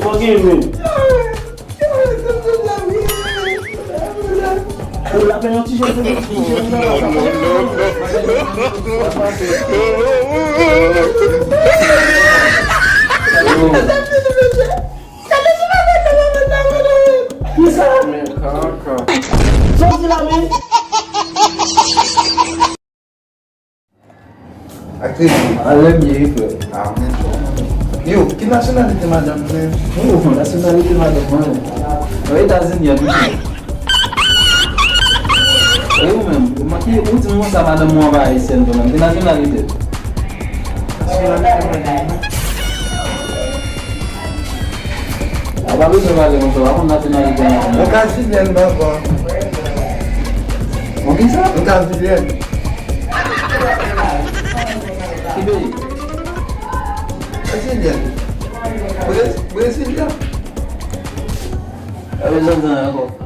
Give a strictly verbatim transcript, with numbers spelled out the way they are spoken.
Fò gen men. Ou la fè yon ti jèn, fè yon ti jèn. Kisa? Men kaka. Soti la, men. Ak kredi. Alè m ye, wi, frè. Ah, men. Yo, ki nasyonalite madanm ou menm? Oh, nasyonalite madanm mwen. Nan Etazini, an tou. E ou menm? Ou di m konsa madanm ou an pa ayisyèn tou menm. Ki nasyonalite? Nasyonalite madanm mwen. A pa bezwen pale konsa, w pa konn nasyonalite an. Yon Kazilyèn, papa. Yon kisa? Yon Kazilyèn. Ki peyi? Kazilyèn. Brez-, Brezilya. A bezwen ankò.